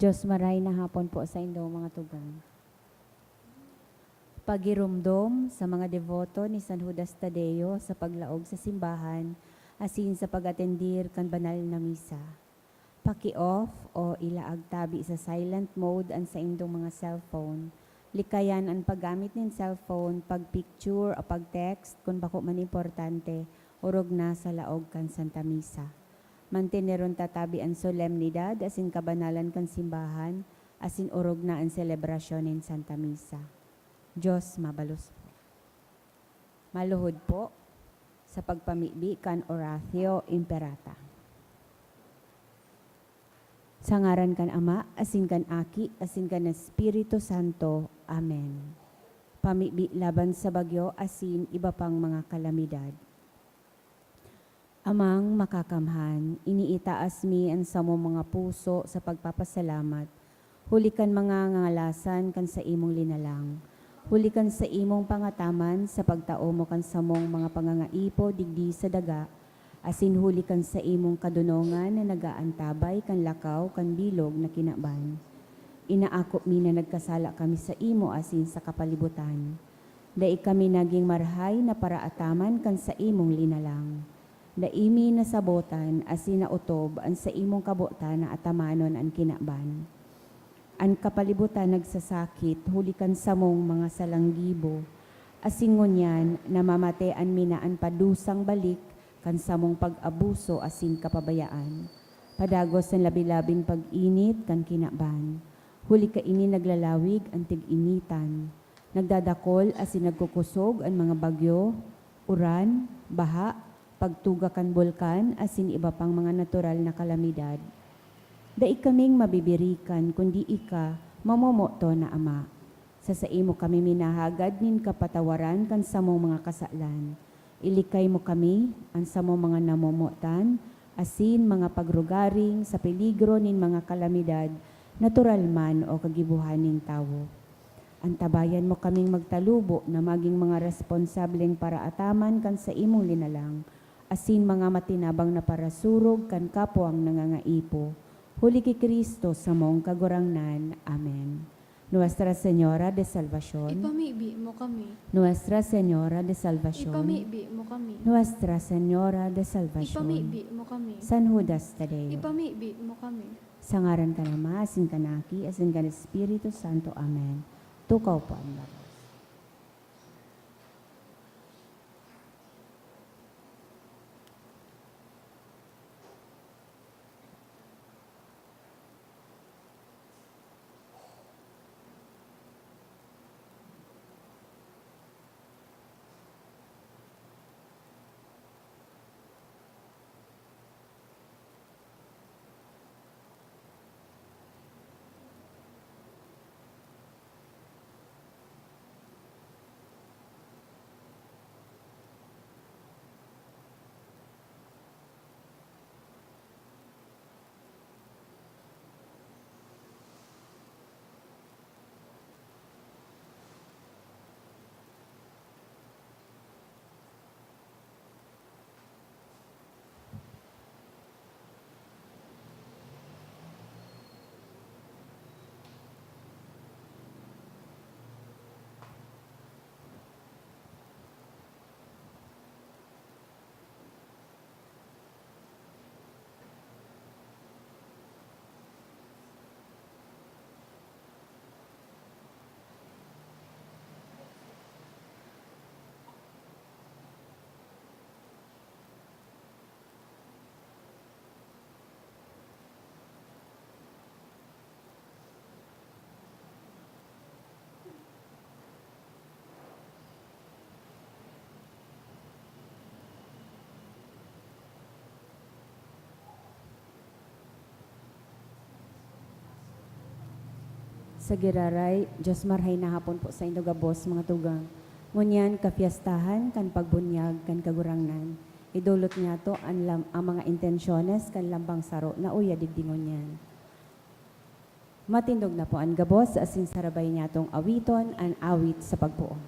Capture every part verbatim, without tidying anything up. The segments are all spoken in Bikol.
Diyos maray na hapon po sa indong mga tugang. Pagiromdom sa mga deboto ni San Judas Tadeo sa paglaog sa simbahan asin sa pag-atendir kan banal na misa. Paki-off o ilaag tabi sa silent mode an saindong mga cellphone. Likayan an paggamit nin cellphone, pag-picture o pag-text kun bako man importante, orog na sa laog kan Santa Misa. Manteneron ta tabi an solemnidad asin kabanalan kan simbahan, asin orog na an selebrasyon nin Santa Misa. Diyos mabalos po. Maluhod po sa pagpamibi kan Oratio Imperata. Sa ngaran kan Ama, asin kan Aki, asin kan Espiritu Santo. Amen. Pamibi laban sa bagyo asin iba pang mga kalamidad. Amang Makakamhan, iniitaas mi an samong mga puso sa pagpapasalamat, huli kan mga ngangalasan kan saimong linalang, huli kan saimong pangataman sa pagtao mo kan samong mga pangangaipo digdi sa daga, asin huli kan saimong kadonongan na nag-aantabay kan lakaw kan bilog na kinaban. Inaako mi na nagkasala kami saimo asin sa kapalibutan. Dai kami nagin marahay na paraataman kan saimong linalang. Dai mi nasabotan asin naotob an saimong kabotan na atamanon an kinaban. An kapalibutan nagsasakit huli kan samong mga salang gibo, asin ngunyan namamatean mi na an padusang balik kan samong pag-abuso asin kapabayaan, padagos an labi-labing pag-init kan kinaban. Huli kaini naglalawig an tig-initan, nagdadakol asin nagkukosog an mga bagyo, uran, baha, pagtuga kan bulkan asin iba pang mga natural na kalamidad. Dai kaming mabibirikan kundi ika, mamomoton na Ama. Sa saimo kami minahagad nin kapatawaran kan samong mga kasalan. Ilikay mo kami, an samong mga namomotan, asin mga pagrugaring sa peligro nin mga kalamidad, natural man o kagibohan nin tawo. Antabayan mo kaming magtalubo na magin mga responsableng paraataman kan saimong linalang, asin mga matinabang na parasurog kan kapwang nangangaipo. Huli ki Cristo, samong Kagurangnan. Amen. Nuestra Señora de Salvacion. Ipamibi mo kami. Nuestra Señora de Salvacion. Ipamibi mo kami. Nuestra Señora de Salvacion. Ipamibi mo kami. San Judas Tadeo. Ipamibi mo kami. Sa ngaran kan Ama, asin kan Aki, asin kan Espiritu Santo. Amen. Tukaw po an gabos. Sa giraray, Diyos marhay na hapon po saindo gabos, mga tugang. Ngunyan, kapyestahan kan pagbunyag kan Kagurangnan. Idolot niyato an lam-, ang mga intensyones kan lambang saro na uya digdi ngunyan. Matindog na po an gabos asin sarabay niyatong awiton an awit sa pagpoon.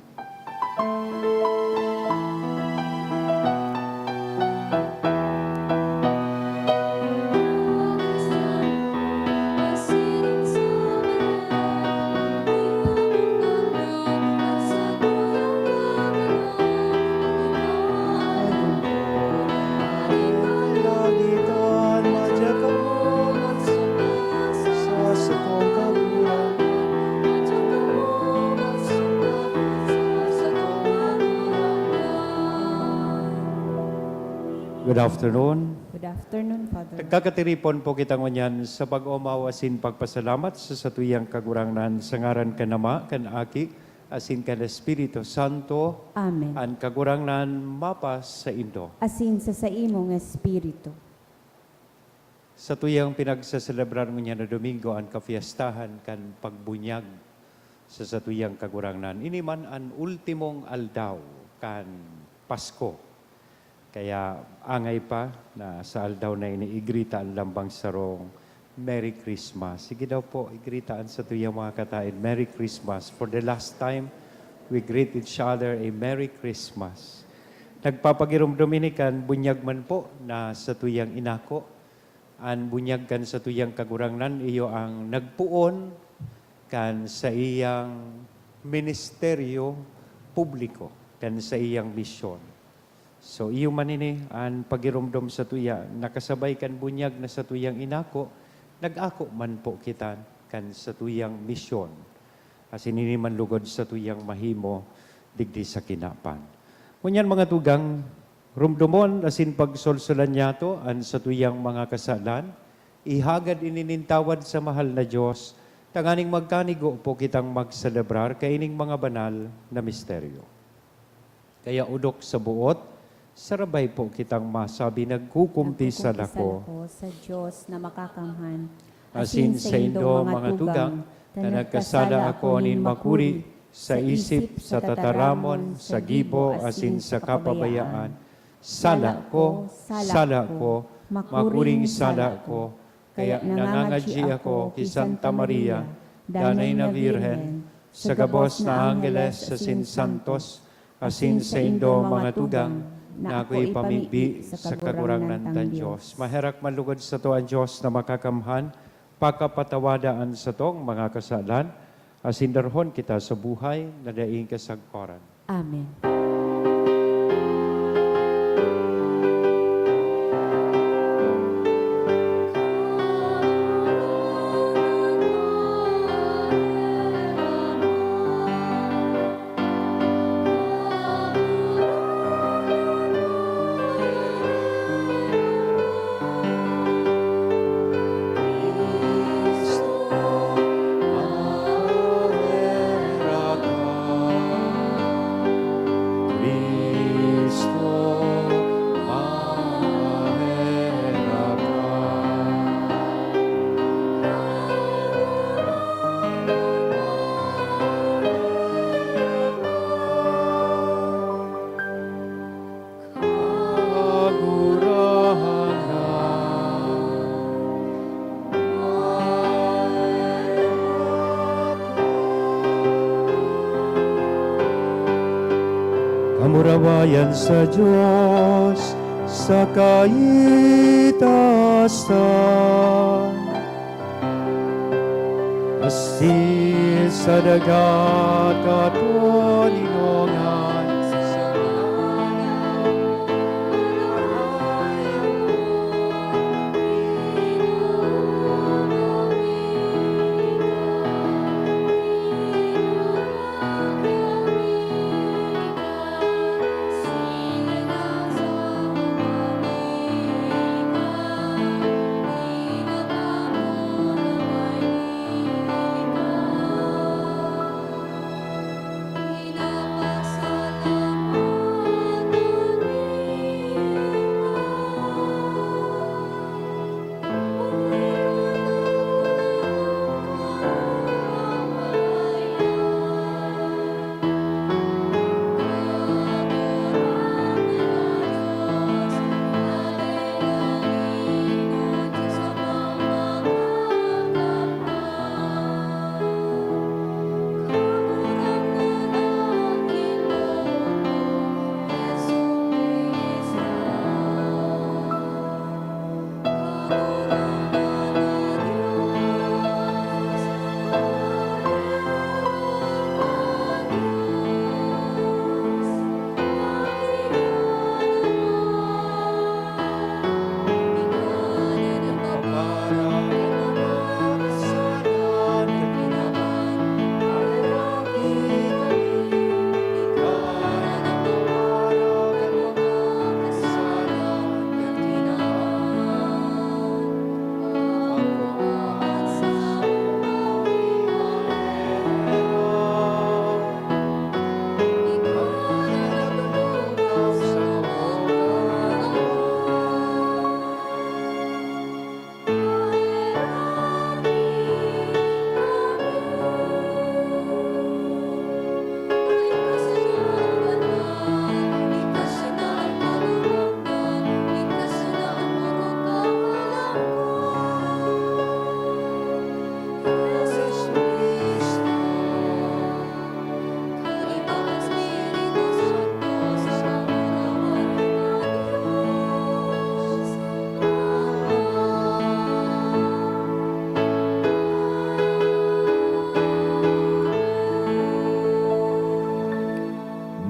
Good afternoon. Good afternoon, Father. Nagkakatiripon po kita ngunyan sa pag-omaw asin pagpasalamat sa satuyang Kagurangnan, sa ngaran kan Ama, kan Aki, asin kan Espiritu Santo. Amen. An Kagurangnan mapasaindo. Asin sa saimong espiritu. Satuyang pinagseselebrar ngunyan na Domingo an kafiestahan kan pagbunyag sa satuyang Kagurangnan. Ini man an ultimong aldaw kan Pasko. Kaya angay pa na sa aldaw na ini igrita an lambang sarong Merry Christmas. Sige daw po, igrita an satuyang mga kataed, "Merry Christmas." For the last time, we greet each other a Merry Christmas. Nagpapagiromdom ini kan bunyag man po na satuyang inako. An bunyag kan satuyang Kagurangnan iyo ang nagpoon kan saiyang ministeryo publiko, kan saiyang misyon. So, iyo man ini an pagiromdom satuya, nakasabay kan bunyag na satuyang inako, nag-ako man po kita kan satuyang misyon. Asin ini man lugod satuyang mahimo digdi sa kinaban. Ngunyan, mga tugang, rumdomon asin pagsolsolan niyato an satuyang mga kasalan, ihagad ini nin tawad sa mahal na Dios, tanganing magkanigo po kitang magselebrar kaining mga banal na misteryo. Kaya odok sa boot, sarabay po kitang masabi, "Nagkukumpisal ako sa Dios na makakamhan, asin saindo, mga tugang, na nagkasala ako nin makuri sa isip, sa tataramon, sa gibo, asin sa kapabayaan. Sala ko, sala ko, makuring sala ko, kaya nangangadyi ako ki Santa Maria, Danay na Birhen, sa gabos na anggeles asin santos, asin saindo, mga tugang, na ako ipamibi sa Kagurangnan tang Dios." Maherak man lugod sato an Dios na makakamhan, pakapatawada an satong mga kasalan, asin darhon kita sa buhay na daing kasagkoran. Amen. Kamurawayan sa Dios sa kaitaasan. Asin sa daga katoninongan.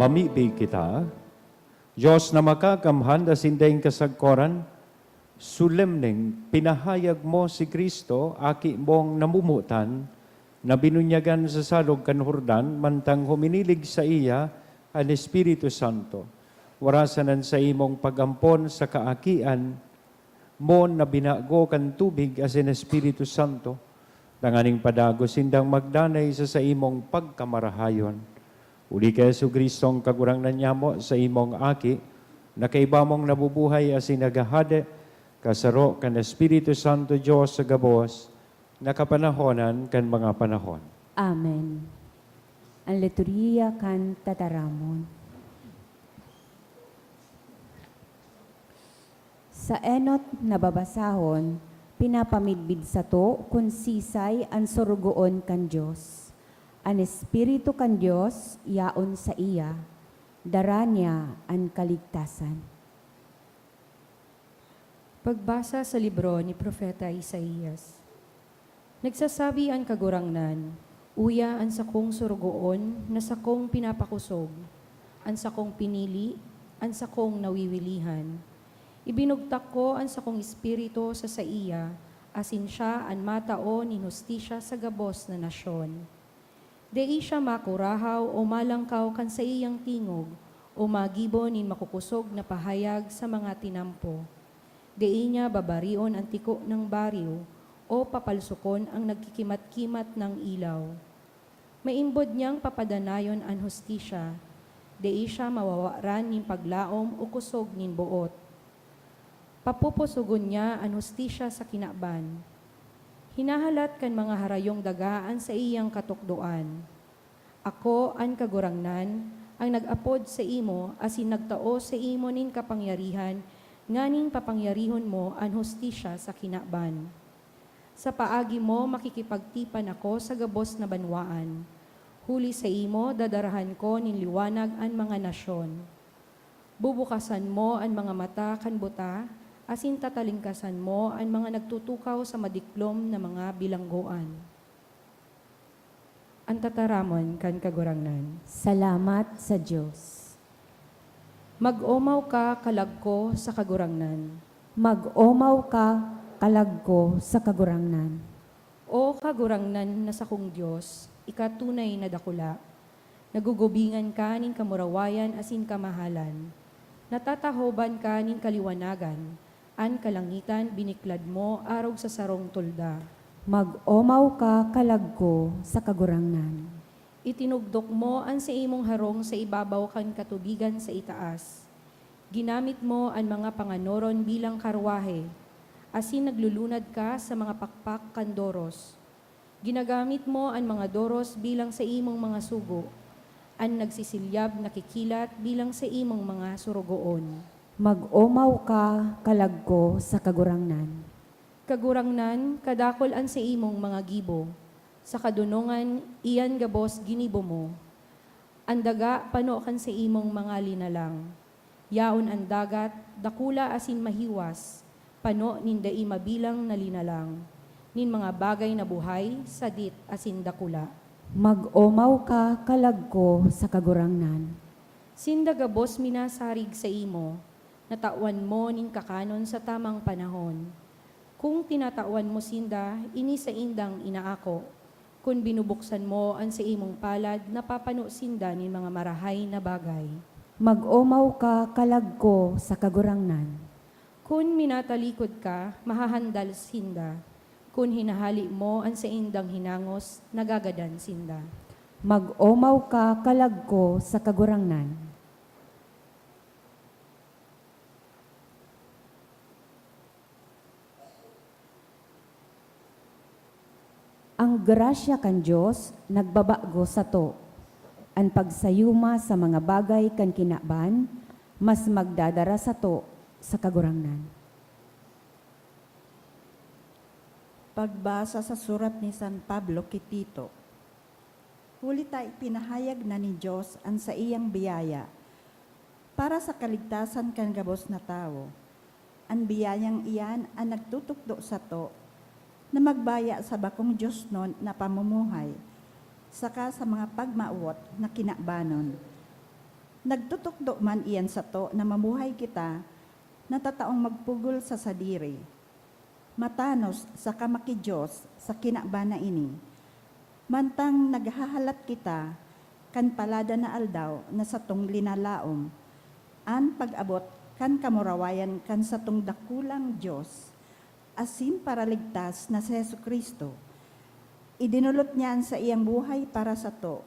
Pamibi kita, Dios na makakamhan asin daing kasagkoran, solemneng pinahayag mo si Cristo, Aki mong namomotan, na binunyagan sa salog kan Jordan mantang huminilig saiya an Espiritu Santo. Warasan an saimong pag-ampon sa kaakian mo na binago kan tubig asin Espiritu Santo, tanganing padagos sindang magdanay sa saimong pagkamarahayon. Huli ki Jesu-Cristong Kagurangnan nyamo, saimong Aki, na kaiba mong nabubuhay asin naghahade, kasaro kan Espiritu Santo Dios sa gabos na kapanahonan kan mga panahon. Amen. An liturhiya kan tataramon. Sa enot na babasahon, pinapamidbid sato kun sisay an sorogoon kan Dios. An Espiritu kan Dios yaon saiya, dara niya an kaligtasan. Pagbasa sa libro ni Propeta Isaias. Nagsasabi an Kagurangnan, "Uya an sakong sorogoon na sakong pinapakosog, an sakong pinili, an sakong nawiwilihan. Ibinugtak ko an sakong Espiritu sa saiya, asin siya an matao nin hustisya sa gabos na nasyon. Dai siya makurahaw o malangkaw kan saiyang tingog, o magibo nin makukosog na pahayag sa mga tinampo. Dai niya babarion an tiko nang bariw, o papalsokon an nagkikimat-kimat nang ilaw. Maimbod niyang papadanayon an hustisya, dai siya mawawaran nin paglaom o kosog nin boot. Papupusogon niya an hustisya sa kinaban. Hinahalat kan mga harayong daga an saiyang katukdoan. Ako, an Kagurangnan, an nag-apod saimo asin nagtao saimo nin kapangyarihan nganing papangyarihon mo an hustisya sa kinaban. Sa paagi mo makikipagtipan ako sa gabos na banwaan. Huli saimo dadarahan ko nin liwanag an mga nasyon. Bubukasan mo an mga mata kan buta, asin tatalingkasan mo an mga nagtutukaw sa madiklom na mga bilanggoan." An tataramon kan Kagurangnan. Salamat sa Dios. Mag-omaw ka, kalag ko, sa Kagurangnan. Mag-omaw ka, kalag ko, sa Kagurangnan. O Kagurangnan na sakong Dios, ika tunay na dakula. Nagugubingan ka nin kamurawayan asin kamahalan. Natatahoban ka nin kaliwanagan. An kalangitan biniklad mo arog sa sarong tolda. Mag-omaw ka, kalag ko, sa Kagurangnan. Itinugdok mo an saimong harong sa ibabaw kan katubigan sa itaas. Ginamit mo an mga panganoron bilang karwahe, asin naglulunad ka sa mga pakpak kan doros. Ginagamit mo an mga doros bilang saimong mga sugo, an nagsisilyab nakikilat bilang saimong mga sorogoon. Mag-omaw ka, kalag ko, sa Kagurangnan. Kagurangnan, kadakul an saimong mga gibo, sa kadonongan iyan gabos ginibo mo. An daga pano kan saimong mga linalang. Yaon an dagat, dakula asin mahiwas, pano nin dai mabilang na linalang, nin mga bagay na buhay, sadit asin dakula. Mag-omaw ka, kalag ko, sa Kagurangnan. Sinda gabos minasarig saimo, natawan mo nin kakanon sa tamang panahon. Kun tinatawan mo sinda, ini saindang inaako. Kun binubuksan mo an saimong palad, napapano sinda nin mga marahay na bagay. Mag-omaw ka, kalag ko, sa Kagurangnan. Kun minatalikod ka, mahahandal sinda. Kun hinahali mo an saindang hinangos, nagagadan sinda. Mag-omaw ka, kalag ko, sa Kagurangnan. Ang grasya kan Dios nagbabago sato. An pagsayuma sa mga bagay kan kinaban mas magdadara sato sa Kagurangnan. Pagbasa sa surat ni San Pablo ki Tito. Huli ta ipinahayag na nin Dios an saiyang biyaya para sa kaligtasan kan gabos na tawo. An biyayang iyan an nagtutukdo sato na magbaya sa bakong diosnon na pamumuhay, saka sa mga pagmawot na kinabanon. Nagtutukdo man iyan sato na mamuhay kita na tataong magpugol sa sadiri, matanos saka maki-Dios sa kinaban na ini, mantang naghahalat kita kan paladan na aldaw na satong linalaom, an pag-abot kan kamurawayan kan satong dakulang Dios asin Paraligtas na si Jesu-Cristo. Idinolot niya an saiyang buhay para sato,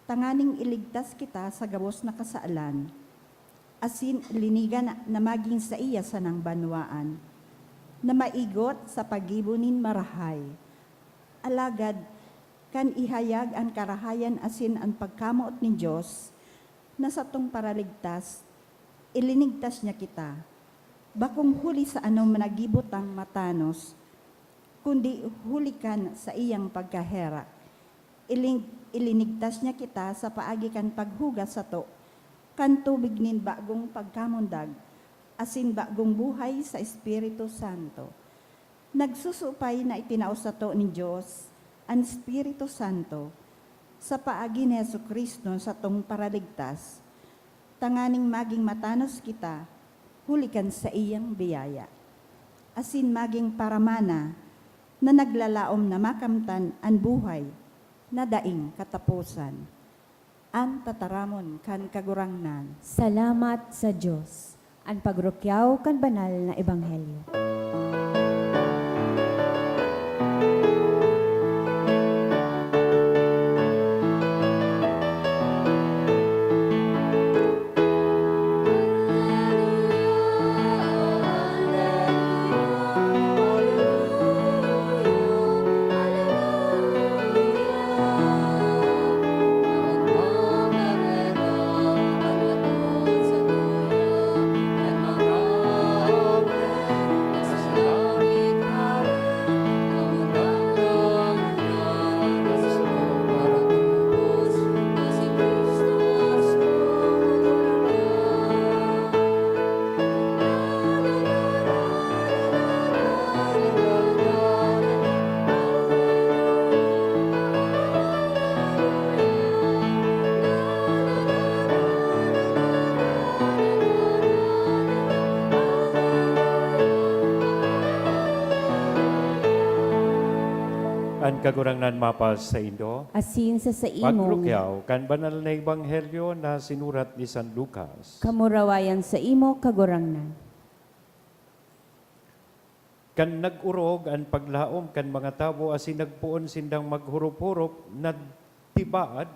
tanganing iligtas kita sa gabos na kasalan, asin linigan na magin saiya sanang banwaan, na maigot sa paggibo nin marahay. Alagad, kan ihayag an karahayan asin an pagkamoot nin Dios na satong Paraligtas, ilinigtas niya kita, bakong huli sa ano na gibo tang matanos, kundi huli kan saiyang pagkaherak. Iling-, ilinigtas niya kita sa paagi kan paghugas sato kan tubig nin bagong pagkamundag asin bagong buhay sa Espiritu Santo. Nagsusupay na itinao sato nin Dios an Espiritu Santo sa paagi ni Jesu-Cristo, satong Paraligtas, tanganing magin matanos kita huli kan saiyang biyaya, asin magin paramana na naglalaom na makamtan an buhay na daing kataposan. An tataramon kan Kagurangnan. Salamat sa Dios. An pagrukyaw kan banal na ebanghelyo. An Kagurangnan mapasaindo. Asin sa saimong. Pagrukyaw kan banal na ebanghelyo na sinurat ni San Lucas. Kamurawayan saimo, Kagurangnan. Kan nag-orog an paglaom kan mga tawo asin nagpoon sindang maghorop-horop, nagtibaad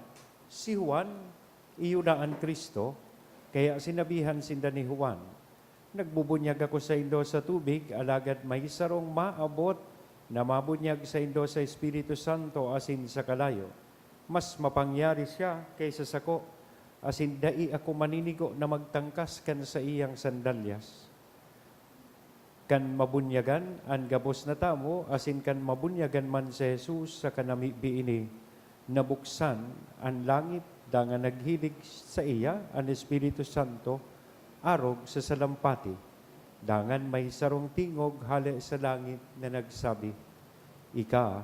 si Juan, iyo na an Cristo, kaya sinabihan sinda ni Juan, "Nagbubunyag ako saindo sa tubig, alagad may sarong maabot na mabunyag saindo sa Espiritu Santo asin sa kalayo. Mas mapangyari siya kaysa sako, asin dai ako maninigo na magtangkas kan saiyang sandalyas." Kan mabunyagan an gabos na tawo asin kan mabunyagan man si Jesus saka namibi ini, nabuksan an langit dangan naghilig saiya an Espiritu Santo arog sa salampati. Dangan may sarong tingog hale sa langit na nagsabi, "Ika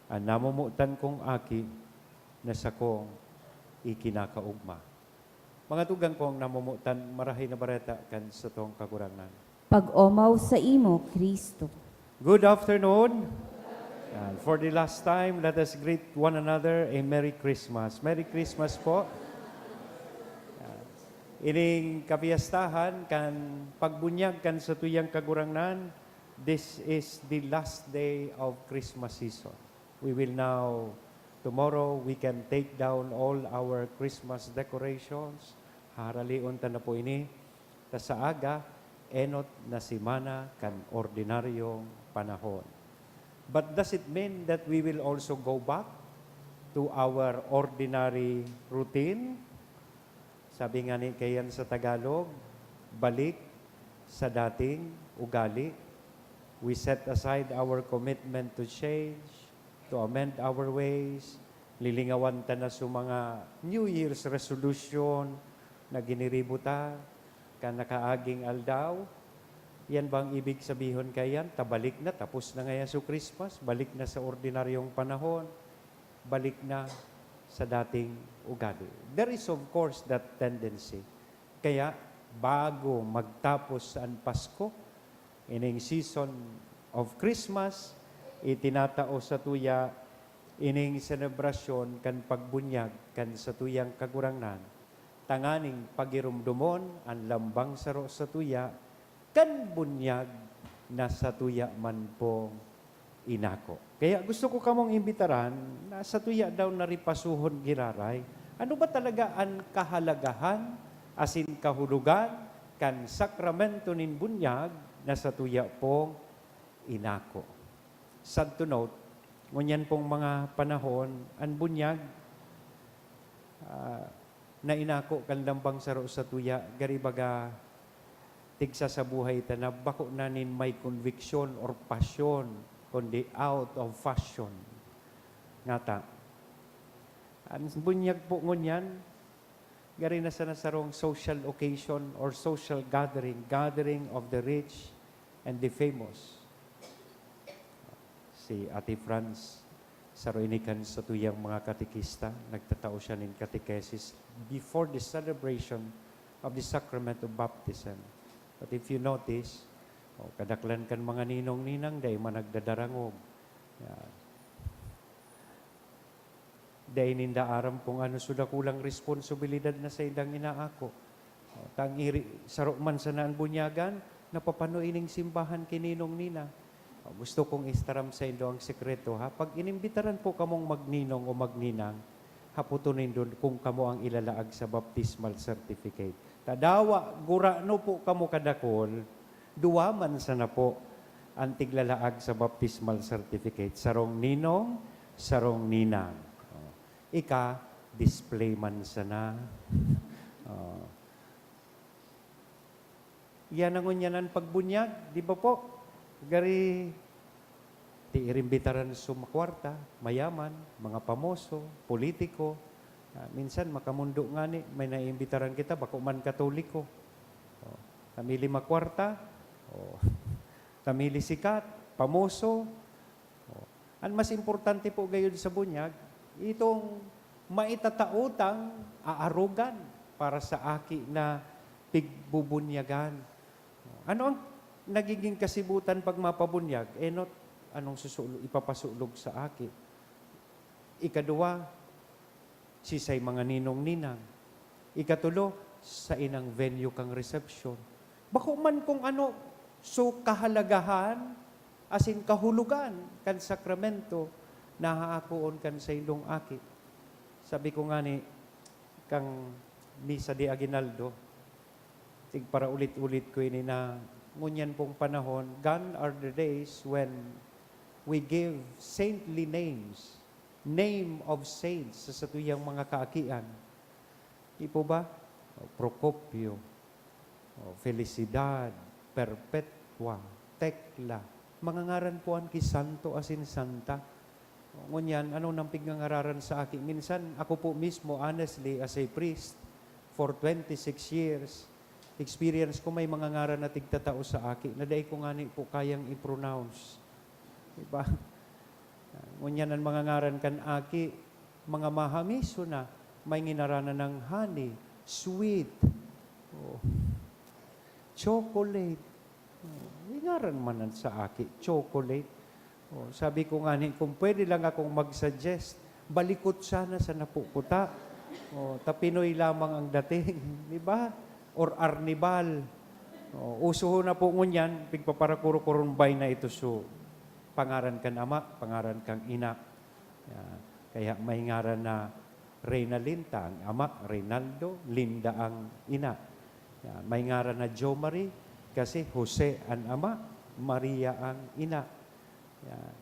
an namomotan kong Aki na sakong ikinakaogma." Mga tugang kong namomotan, Marahay na Bareta kan satong Kagurangnan. Pag-omaw saimo, Cristo. Good afternoon. And for the last time, let us greet one another a Merry Christmas. Merry Christmas po. Yan. Ining kapiyastahan kan pagbunyag kan satuyang Kagurangnan, this is the last day of Christmas season. We will now, tomorrow, we can take down all our Christmas decorations. Haralion ta na po ini. Ta sa aga, enot na semana kan ordinaryong panahon. But does it mean that we will also go back to our ordinary routine? Sabi nga ni kayan sa Tagalog, balik sa dating ugali. We set aside our commitment to change, to amend our ways. Lilingawan ta na sa mga New Year's resolution na giniribo ta kan nakaaging aldaw. Yan bang ibig sabihon kayan? Ta balik na, tapos na ngaya sa Christmas, balik na sa ordinaryong panahon. Balik na sa dating ugali. There is, of course, that tendency. Kaya, bago magtapos an Pasko, ining season of Christmas, itinatao sa tuya ining selebrasyon kan pagbunyag kan satuyang Kagurangnan, tanganing pagiromdomon an lambang saro sa tuya kan bunyag na satuya man pong inako. Kaya gusto ko kamong imbitaran na satuya daw na ripasuhon giraray, ano ba talaga an kahalagahan asin kahulogan kan sakramento nin bunyag na satuya pong inako? Sad to note, ngunyan pong mga panahon, an bunyag, ah, na inako kan lambang saro sa tuya, gari baga tigsa sa buhay ta na bako na nin may conviction or passion, kundi out of fashion. Ngata, an bunyag po ngunyan, gari na sana sarong social occasion or social gathering, gathering of the rich and the famous. Si Ate Franz, saro ini kan satuyang mga katekista, nagtatao siya nin katekesis before the celebration of the sacrament of baptism. But if you notice, oh, kadaklan kan mga ninong-ninang, dai man nagdadarangog. Yan. Dai ninda aram kung ano so dakulang responsibilidad na saindang inaako. O, tang iri, saro man sana an bunyagan, napapano ining simbahan ki ninong-ninang. O, gusto kong istaram saindo ang sekreto, ha? Pag inimbitaran po kamong magninong o magninang, hapoton nindo kung kamo ang ilalaag sa baptismal certificate. Ta dawa, gurano po kamo kadakul, duwa man sana po an tiglalaag sa baptismal certificate. Sarong ninong, sarong ninang. O, ika, display man sana. O. Yan ang ngunyan an pagbunyag, di ba po? Gari, ti irimbitaran so makwarta, mayaman, mga pamoso, politiko. Ah, minsan makamundo ngani, may naiimbitaran kita, bako man Katoliko. O, ta mili makwarta, o, ta mili sikat, pamoso. O, an mas importante po gayod sa bunyag, itong maitatao tang aarogan para sa aki na pigbubunyagan. Ano ang nagiging kasibutan pag mapabunyag? Enot, anong susulo-, ipapasulog sa aki? Ikaduwa, sisay mga ninong-ninang. Ikatulo, saen an venue kan resepsyon. Bako man kung ano so kahalagahan asin kahulogan kan sakramento na haakoon kan saindong aki. Sabi ko ngani kan misa de aguinaldo, tigparaulit-ulit ko ini na ngunyan pong panahon, gone are the days when we give saintly names, name of saints sa satuyang mga kaakian. Di po ba? O, Procopio, o, Felicidad, Perpetua, Tecla. Mga ngaran po an ki santo asin santa. O, ngunyan, ano nang pigngangararan sa aki? Minsan, ako po mismo, honestly, as a priest, for twenty-six years, experience ko may mga ngaran na tigtatao sa aki na dai ko ngani po kayang i-pronounce. Diba? Ngunyan an mga ngaran kan aki, mga mahamiso na, may nginaranan nang honey, sweet, o, chocolate. O, may ngaran man an sa aki, chocolate. O, sabi ko ngani, kung pwede lang akong mag-suggest, balikot sana sa napuputa. O, ta Pinoy lamang ang dating, di ba? Or Arnibal. O, uso na po ngunyan, pigpaparakuro-kurumbay na ito. So, pangaran kan ama, pangaran kan ina. Yan. Kaya may ngaran na Reynalyn ta ang ama, Reynaldo, Linda ang ina. Yan. May ngaran na Jo Marie kasi Jose an ama, Maria ang ina. Yan.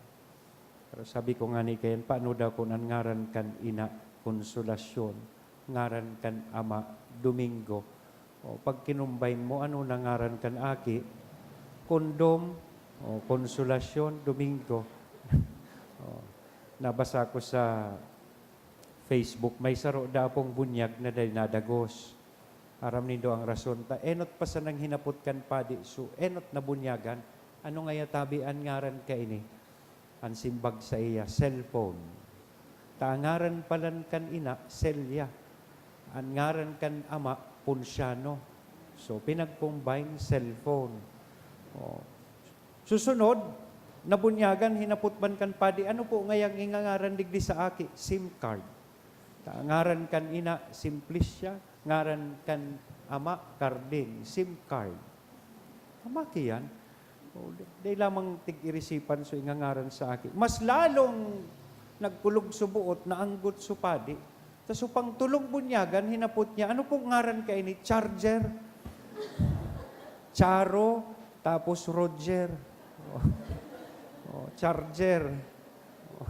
Pero sabi ko ngani kayan, paano daw kun an ngaran kan ina, Consolacion, ngaran kan ama, Domingo? O, pag kinumbay mo, ano na ngaran kan aki? Kondom, o, Consolacion, Domingo. O, nabasa ko sa Facebook, may saro da akong bunyag na dai nadagos. Aram nindo ang rason, ta enot pa sanang hinapot kan padi, so enot na bunyagan. Ano ngaya tabi an ngaran kaini? An simbag saiya, cellphone. Ta ngaran palan kan ina, Celia. An ngaran kan ama, Ponciano. So, pinag-combine, cellphone. Oh. Susunod, nabunyagan, hinapot man kan padi, "Ano po ngayang ingangaran digdi sa aki?" "SIM card." Ta ngaran kan ina, Simplicia. Ngaran kan ama, Carding. "SIM card." Ama ki yan. O, di, di lamang tig-irisipan so ingangaran sa aki. Mas lalong nagkulog so buot, naanggot so padi. Ta so pangtulong bunyagan, hinapot niya, "Ano pong ngaran kaini?" "Charger." Charo, tapos Roger. Oh, Charger. Oh.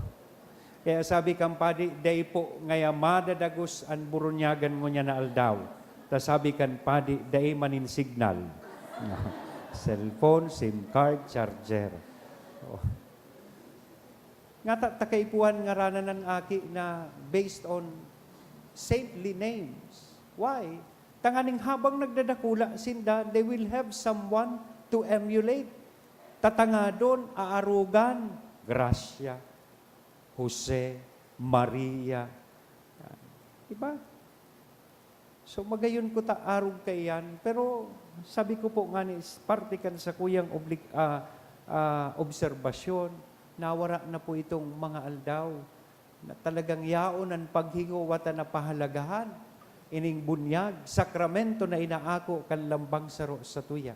Kaya sabi kan padi, "Dai po ngaya madadagos an burunyagan ngunyan na aldaw." Ta sabi kan padi, "Dai man nin signal." Cellphone, SIM card, charger. Oh. Ngata ta kaipuhan ngaranan an aki na based on saintly names. Why? Tanganing habang nagdadakula sinda, they will have someone to emulate. Tatangadon, aarogan, Gracia, Jose, Maria. Yan. Diba? So, magayon ko ta arog kaiyan, pero sabi ko po ngani, is parte kan sakuyang oblig-, ah, ah, obserbasyon, nawara na po itong mga aldaw na talagang yaon an paghingowa ta na pahalagahan ining bunyag, sakramento na inaako kan lambang saro satuya.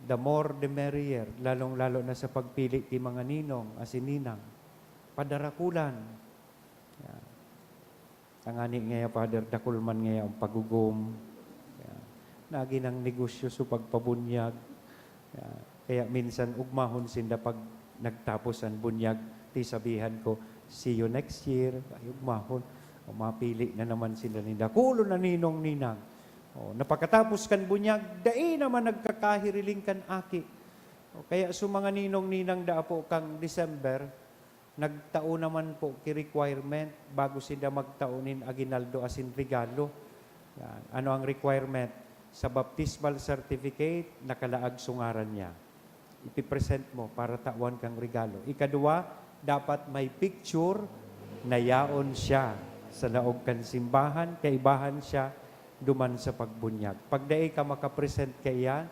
The more the merrier, lalong-lalo na sa pagpili ki mga ninong asin ninang. Padarakulan. Yan. Tangani ngaya, Father, dakul man ngaya an pagugom. Yan. Nagin an negosyo so pagpabunyag. Yan. Kaya minsan ugmahon sinda pag nagtapos an bunyag, ti sabihan ko, "See you next year." Ay, ugmahon. O, mapili na naman sinda ni dakulon na ninong ninang. O, na pagkatapos kan bunyag, dai naman nagkakahiriling kan aki. O, kaya so mga ninong ninang da apo kan December, nagtao naman po ki requirement bago sinda magtao nin aguinaldo asin regalo. Yan. Ano ang requirement? Sa baptismal certificate, nakalaag so ngaran niya. Ipipresent mo para tawan kang regalo. Ikaduwa, dapat may picture na yaon siya sa laog kan simbahan, kaibahan siya duman sa pagbunyag. Pag dai ka makapresent kaiyan,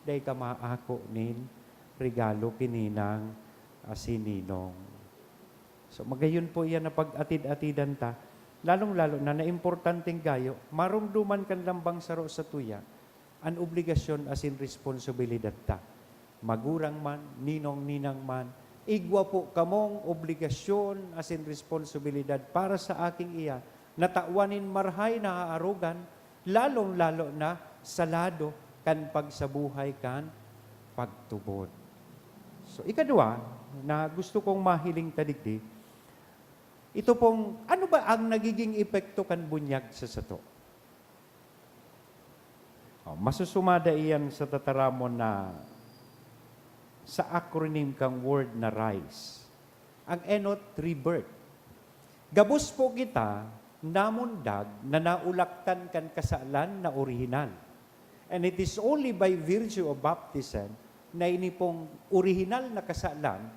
dai ka maako nin regalo ki ninang asin ninong. So, magayon po iyan na pag-atid-atidan ta, lalong-lalo na, na importanteng gayo, maromdoman kan lambang saro satuya an obligasyon asin responsibilidad ta. Magurang man, ninong-ninang man, igwa po kamong obligasyon asin responsibilidad para sa aking iya, na tawan nin marahay na aarogan, lalong-lalo na sa lado kan pagsabuhay kan pagtubod. So, ikadwa na gusto kong mahiling ta digdi, ito pong, ano ba ang nagiging epekto kan bunyag sa sato? Oh, masusumada iyan sa tataramon na sa acronym kang word na RISE. Ang enot, rebirth. Gabos po kita namundag na naulaktan kan kasalan na orihinal. And it is only by virtue of baptism na ini pong orihinal na kasalan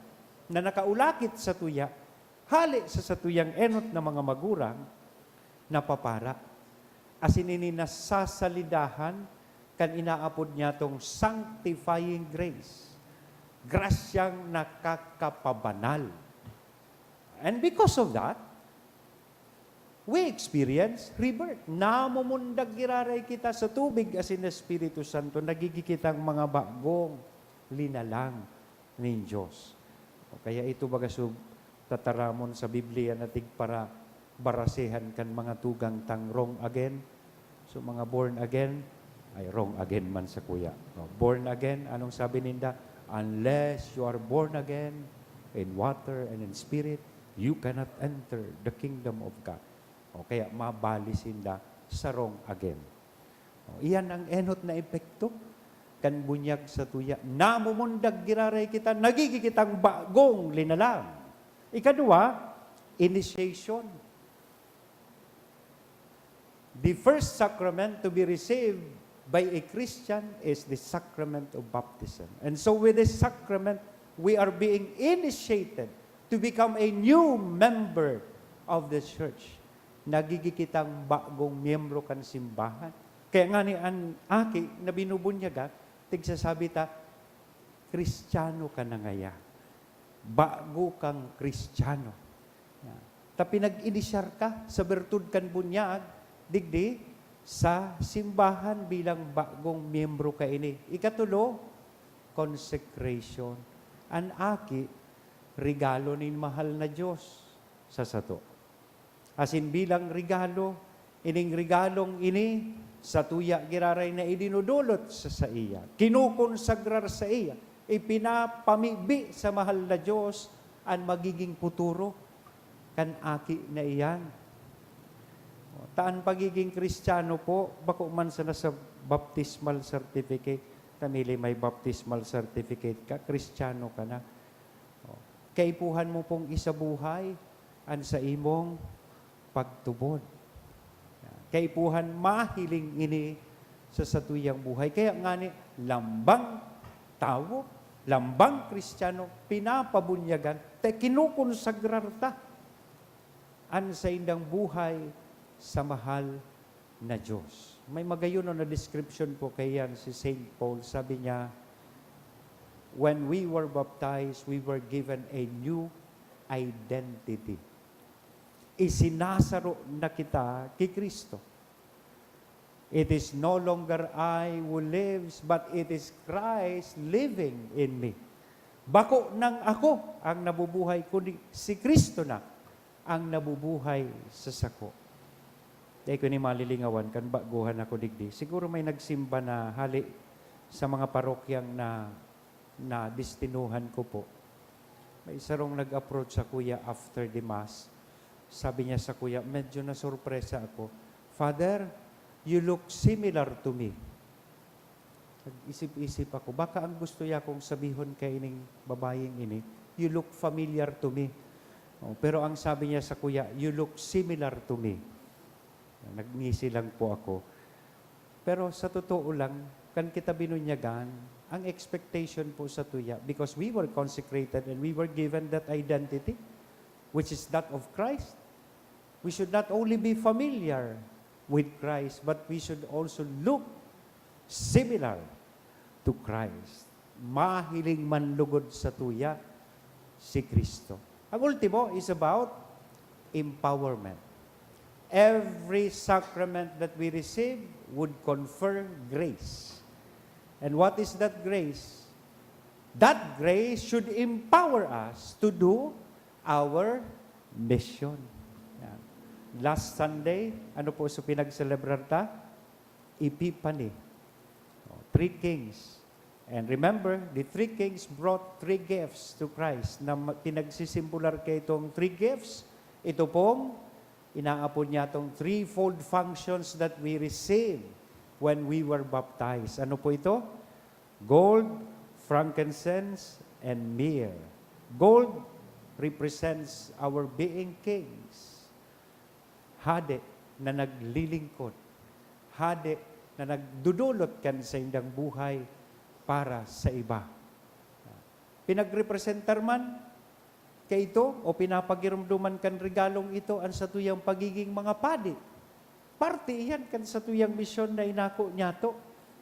na nakaulakit satuya, hale sa satuyang enot na mga magurang, napapara. Asin ini nasasalidahan kan inaapod niyatong sanctifying grace, grasyang nakakapabanal. And because of that, we experience rebirth. Namumundag giraray kita sa tubig asin Espiritu Santo, nagigin kitang mga bagong linalang nin Dios. O kaya ito baga so tataramon sa Biblia na tigpara barasehan kan mga tugang tang wrong again. So, mga born again, ay, wrong again man sakuya. O, born again, anong sabi ninda? "Unless you are born again in water and in spirit, you cannot enter the kingdom of God." O, kaya mabali sinda sa wrong again. O, iyan ang enot na epekto kan bunyag satuya. Namumundag giraray kita, nagigin kitang bagong linalang. Ikadwa, initiation. The first sacrament to be received by a Christian is the sacrament of baptism. And so with this sacrament, we are being initiated to become a new member of the church. Nagiging kitang bagong miyembro kan simbahan. Kaya nga ni an aki na binubunyagan, tigsasabi ta, "Kristiyano ka na ngaya. Bago kang Kristiyano." Yan. Ta pinag-inisyar ka sa bertud kan bunyag, digdi, sa simbahan bilang bagong miyembro ka ini. Ikatulo, consecration. An aki, regalo nin mahal na Dios sa sato. Asin bilang regalo, ining regalong ini, satuya giraray na idinudulot sa saiya, kinukonsagrar saiya, ipinapamibi sa mahal na Dios an magiging futuro kan aki na iyan. Ta an pagiging Kristiyano po, bako man sana sa baptismal certificate. Ta mili may baptismal certificate ka, Kristiyano ka na. O, kaipuhan mo pong isabuhay an saimong pagtubod. Kaipuhan mahiling ini sa satuyang buhay. Kaya ngani, lambang tawo, lambang Kristiyano, pinapabunyagan, ta kinukonsagrar ta an saindang buhay sa mahal na Diyos. May magayon na description po kaiyan si Saint Paul. Sabi niya, "When we were baptized, we were given a new identity." Isinasaro na kita ki Cristo. "It is no longer I who lives, but it is Christ living in me." Bako nang ako ang nabubuhay, kundi si Cristo na ang nabubuhay sa sako. Dai ko ini malilingawan kan baguhan ako digdi. Siguro may nagsimba na hali sa mga parokyang na, na destinuhan ko po. May sarong nag-approach sa kuya after the mass. Sabi niya sa kuya, medyo nasurpresa ako, "Father, you look similar to me." Nag-isip-isip ako, baka ang gusto niya kong sabihon kaining babayeng ini, "You look familiar to me." Oh, pero ang sabi niya sa kuya, "You look similar to me." Nagngisi lang po ako. Pero sa totoo lang, kan kita binunyagan, ang expectation po sa tuya, because we were consecrated and we were given that identity, which is that of Christ. We should not only be familiar with Christ, but we should also look similar to Christ. Mahiling man lugod sa tuya si Cristo. Ang ultimo is about empowerment. Every sacrament that we receive would confer grace. And what is that grace? That grace should empower us to do our mission. Yan. Last Sunday, ano po sa pinagselebrar ta? Epiphany. Oh, three kings. And remember, the three kings brought three gifts to Christ na ma-, pinagsisimbolar kaitong three gifts. Ito pong inaapod niya itong threefold functions that we receive when we were baptized. Ano po ito? Gold, frankincense, and myrrh. Gold represents our being kings. Hade na naglilingkod. Hade na nagdudulot kan saindang buhay para sa iba. Pinagrepresentar man kaito o pinapagiromdoman kan regalong ito an satuyang pagiging mga padi. Parte iyan kan satuyang misyon na inako niyato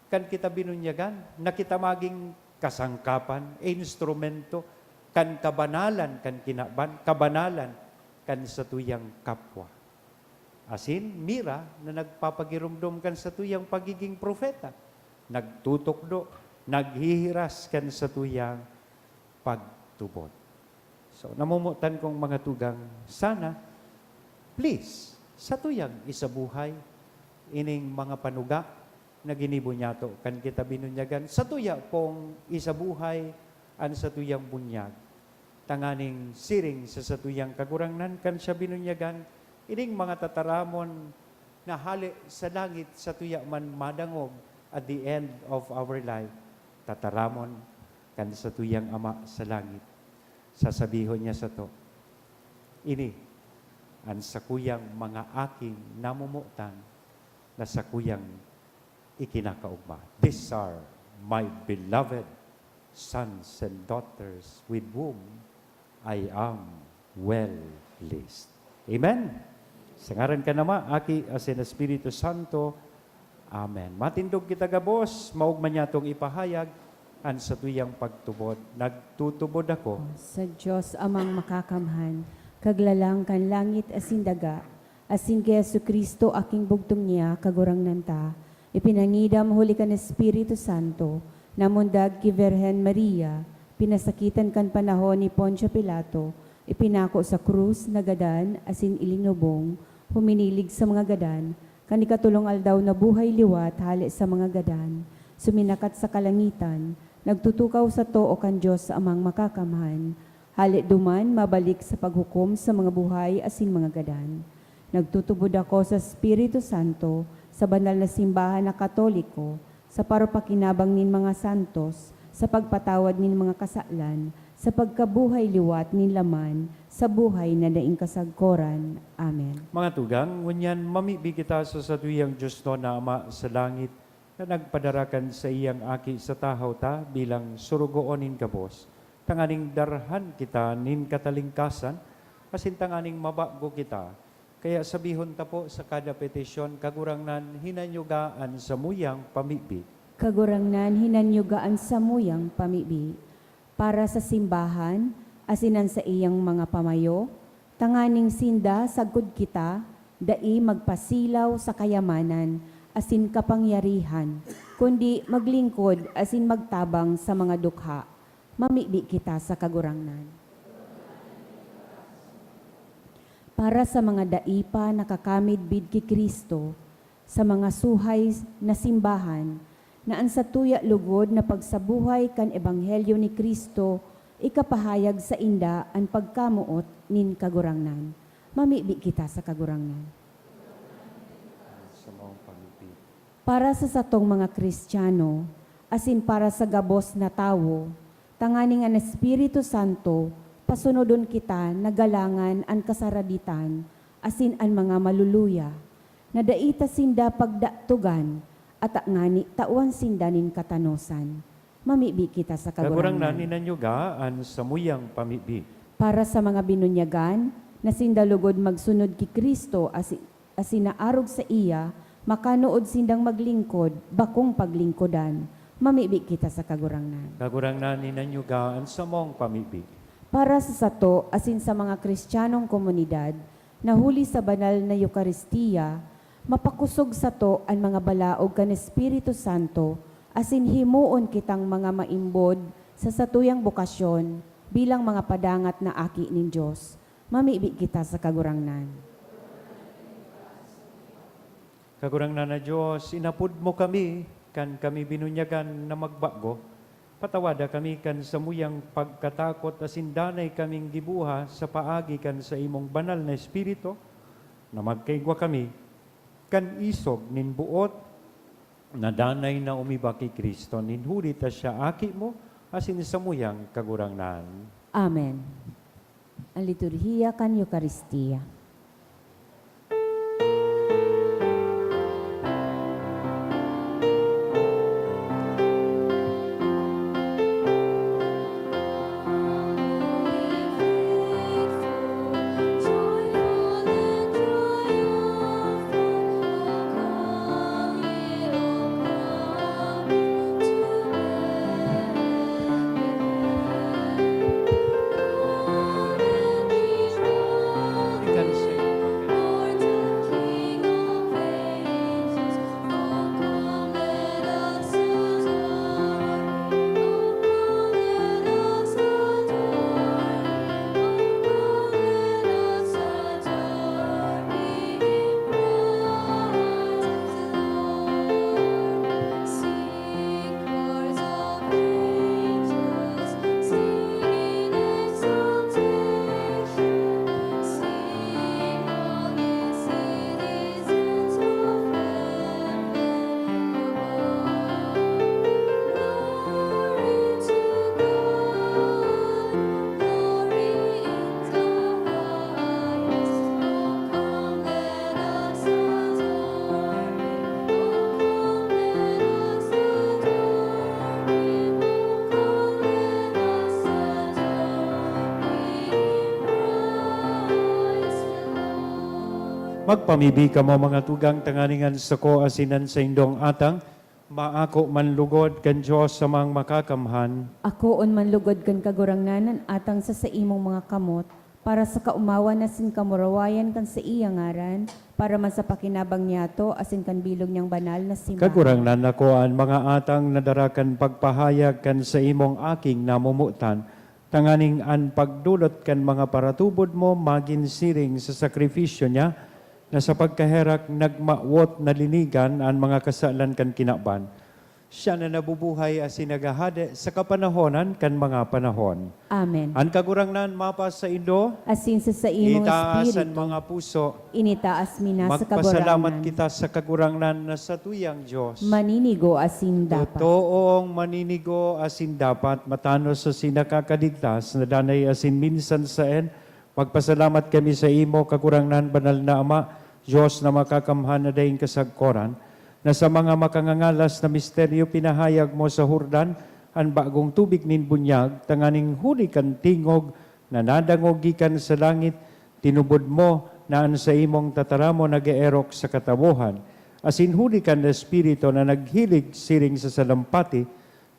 kan kita binunyagan, na kita magin kasangkapan, instrumento kan kabanalan kan kinaban, kabanalan kan satuyang kapwa. Asin mira na nagpapagiromdom kan satuyang pagiging propeta, nagtutukdo, naghihiras kan satuyang pagtubod. So, namomotan kong mga tugang, sana, please, satuyang isabuhay ining mga panuga na ginibo niyato kan kita binunyagan. Satuya pong isabuhay an satuyang bunyag, tanganing siring sa satuyang Kagurangnan kan siya binunyagan, ining mga tataramon na hale sa langit satuya man madangog at the end of our life, tataramon kan satuyang Ama sa langit. Sasabihon niya sato, "Ini an sakuyang mga aking namomotan na sakuyang ikinakaogma. These are my beloved sons and daughters with whom I am well pleased. Amen. Sa ngaran kan Ama, Aki, asin Espiritu Santo. Amen. Matindog kita gabos, maogma niyatong ipahayag an satuyang pagtubod. Nagtutubod ako. Sa Dios Amang Makakamhan, Kaglalang kan langit asin daga, asin ki Jesu-Cristo, aking bugtong niya, Kagurangnan ta, ipinangidam huli kan Espiritu Santo, namundag ki Virgen Maria, pinasakitan kan panahon ni Poncio Pilato, ipinako sa krus, nagadan, asin ilinubong, huminilig sa mga gadan, kan ikatolong aldaw nabuhay liwat hale sa mga gadan, suminakat sa kalangitan, nagtutukaw sa too kan Dios Amang Makakamhan, hale duman mabalik sa paghukom sa mga buhay asin mga gadan. Nagtutubod ako sa Espiritu Santo, sa banal na simbahan na Katoliko, sa parupakinabang nin mga santos, sa pagpatawad nin mga kasalan, sa pagkabuhay liwat nin laman, sa buhay na daing kasagkoran. Amen. Mga tugang, ngunyan mamibi kita sa satuyang Dios na Ama sa langit, na nagpadara kan saiyang Aki sa tahaw ta bilang sorogoon nin gabos, tanganing darhan kita nin katalingkasan, asin tanganing mabago kita. Kaya sabihon ta po sa kada petisyon, "Kagurangnan, hinanyuga an samuyang pamibi." Kagurangnan, hinanyuga an samuyang pamibi. Para sa simbahan, asin an saiyang mga pamayo, tanganing sinda, sagkod kita, dai magpasilaw sa kayamanan asin kapangyarihan, kundi maglingkod asin magtabang sa mga dukha. Mamibi kita sa Kagurangnan. Para sa mga dai pa nakakamidbid ki Cristo, sa mga suhay na simbahan, na an satuya lugod na pagsabuhay kan ebanghelyo ni Cristo ikapahayag sainda an pagkamoot nin Kagurangnan. Mamibi kita sa Kagurangnan. Sa maong pamibi. Para sa satong mga Kristiyano, asin para sa gabos na tawo, tanganing an Espiritu Santo pasunodon kita na galangan an kasaraditan asin an mga maluluya, na dai ta sinda pagdatogan, ata ngani tawan sinda nin katanosan. Mamibi kita sa Kagurangnan. Kagurangnan, hinanyuga an samuyang pamibi. Para sa mga binunyagan, na sinda lugod magsunod ki Cristo asi-, asin naarog saiya, makanood sindang maglingkod, bakong paglingkodan. Mamibi kita sa Kagurangnan. Kagurangnan, hinanyuga an samong pamibi. Para sa sato asin sa mga Kristiyanong komunidad, na huli sa banal na Eukaristiya, mapakosog sato an mga balaog kan Espiritu Santo, asin himoon kitang mga maimbod sa satuyang bokasyon bilang mga padangat na aki nin Dios. Mamibi kita sa Kagurangnan. Kagurangnan na Dios, inapod mo kami kan kami binunyagan na magbago. Patawada kami kan samuyang pagkatakot asin danay kaming gibuha sa paagi kan saimong banal na Espiritu, na magkaigwa kami kan isog nin boot na danay na umiba ki Cristo, nin huli ta siya Aki mo asin samuyang Kagurangnan. Amen. An liturhiya kan Eukaristiya. Pagpamibi kamo, mga tugang, tanganing an sako asin an saindong atang maako man lugod kan Dios Amang Makakamhan. Akoon man lugod kan Kagurangnan an atang sa saimong mga kamot, para sa kaomawan asin kamurawayan kan saiyang ngaran, para man sa pakinabang niyato asin kan bilog niyang banal na simbahan. Kagurangnan, ako an mga atang na dara kan pagpahayag kan saimong Aking namomotan, tanganing an pagdolot kan mga paratubod mo magin siring sa sakrifisyo niya, na sa pagkaherak nagmawot na linigan an mga kasalan kan kinaban. Siya na nabubuhay asin naghahade sa kapanahonan kan mga panahon. Amen. An Kagurangnan mapasaindo. Asin sa saimong Itaas an espiritu. Mga puso. Initaas mi na sa Magpasalamat Kagurangnan. Kita sa Kagurangnan na satuyang Dios. Maninigo asin dapat. Totoong maninigo asin dapat, matanos asin nakakaligtas, na danay asin minsan saen, magpasalamat kami sa imo, Kagurangnan, banal na Ama, Dios na makakamhan na daing kasagkoran, na sa mga makangangalas na misteryo pinahayag mo sa Jordan an bagong tubig nin bunyag, tanganing huli kan tingog na nadangog gikan sa langit, tinubod mo na an saimong tataramon nag-eerok sa katawohan, asin huli kan Espiritu na naghilig siring sa salampati,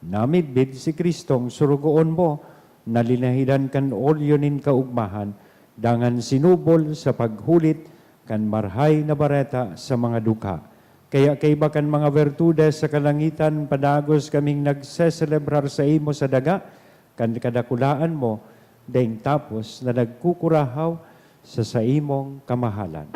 namidbid si Cristong sorogoon mo, na linahidan kan olyo nin kaogmahan, dangan sinubol sa paghulit kan Marahay na Bareta sa mga dukha. Kaya kaiba kan mga bertudes sa kalangitan, padagos kaming nagseselebrar saimo sa daga kan kadakulaan mo, daing tapos na nagkukurahaw sa saimong kamahalan.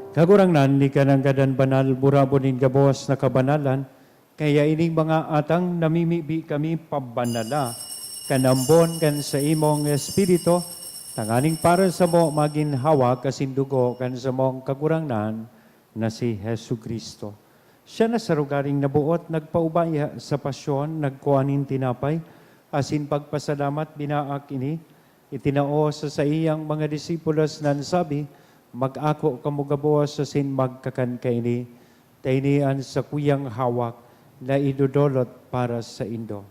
Kagurangnan, ika nanggad an banal, burabon nin gabos na kabanalan, kaya ining mga atang namimibi kami pabanala kan ambon kan saimong Espiritu, tanganing para samo magin hawak asin dugo kan samong Kagurangnan na si Jesu-Cristo. Siya na sa rogaring naboot, nagpaubaya sa pasyon, nagkua nin tinapay, asin pagpasalamat, binaak ini, itinao sa saiyang mga disipulos na nagsabi, "Mag-ako kamo gabos asin magkakan kaini. Ta ini an sakuyang hawak na idodolot para saindo."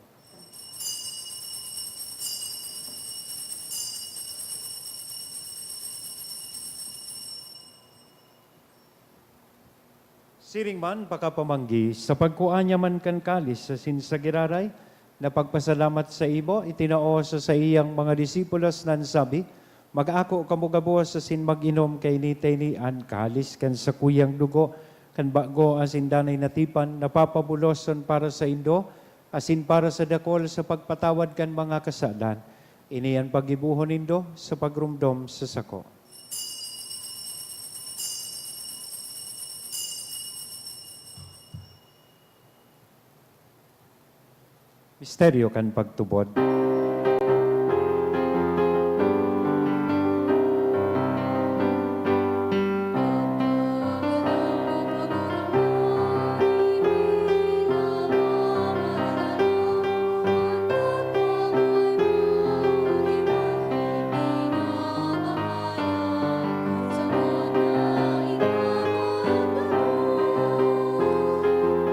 Siring man, pakapamanggi, sa pagkua niya man kan kalis asin sa giraray, napagpasalamat saimo, itinao sa saiyang mga disipulos na nagsabi, "Mag-ako kamo gabos asin mag-inom kaini, ta ini an kalis kan sakuyang dugo kan bago asin danay na tipan, na papabuloson para saindo asin para sa dakul sa pagpatawad kan mga kasalan. Ini an paggibohon nindo sa pagromdom sa sako." Misteryo kan pagtubod.